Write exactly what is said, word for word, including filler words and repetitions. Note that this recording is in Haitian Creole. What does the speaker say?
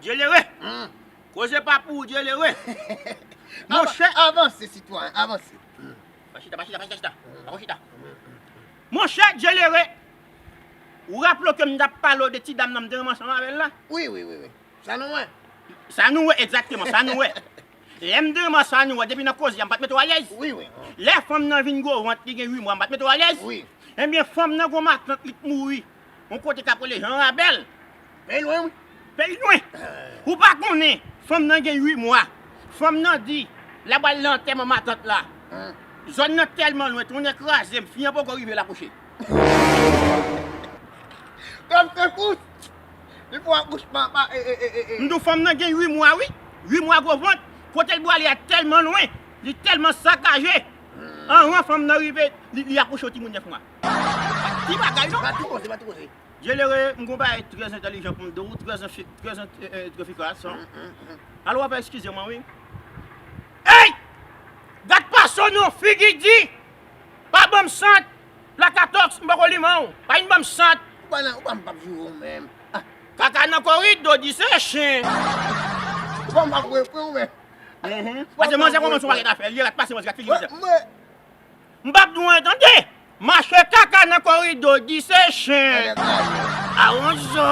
Djelere. Koze pa pou ou, Djelere. Monchè. Avanse, sitwayen, avanse. Pa chita, pa chita, pa chita, chita. Pa chita. Monchè, Djelere. Ou raple w ke m t ap pale w de ti dam nan m te renmen ansanm avè l la? Wi, wi, wi, wi. Sa nou wè? Sa nou wè, egzakteman, sa nou wè. Lè m te renmen sa nou wè, depi nan koze a, m pa t mete w alèz. Wi, wi. Lè fanm nan vin gwo vant, li gen uit mwa, m pa t mete w alèz. Wi. Ebyen, fanm nan gon matant, li t mouri. Yon kote k ap rele Jan Rabèl. Peyi lwen, wi. Peyi lwen. Ou pa konnen, fanm nan gen uit mwa. Fanm nan di, l ap al nan antèman matant la. Zòn nan tèlman lwen, tonnè kraze m, fi an poko rive l akouche. Kòm se fou. Li fè akouchman pa, e, e, e, e, e. M di w fanm nan gen uit mwa, wi. Uit mwa gwo vant. Kote l pwale a tèlman lwen, li tèlman sakaje. Anvan fanm nan rive, li, li akouche yon timoun nèf mwa. Ti bagay, non? Pa ti koze, pa ti koze. Djelere, m gon bagay trè entèlijan pou m di w, trè, trè, e, e, trè efikas, non? Alò, w ap eskize mwen, wi. Ey! Gad fason non, figi di! Pa ban m sant! Plakatòks, m poko limen w. Pa vin ban m sant. Ou pa nan, ou pa m p ap joure w menm. Ah. Kaka nan koridò, di se chen. Ou pa m p ap repran w menm. Pase manzè kòmanse yon pakèt afè. Li rat pase manzè, gad figi manzè. M p ap di w anyen, tande. Mache kaka nan koridò, di se chen. Aranj zo.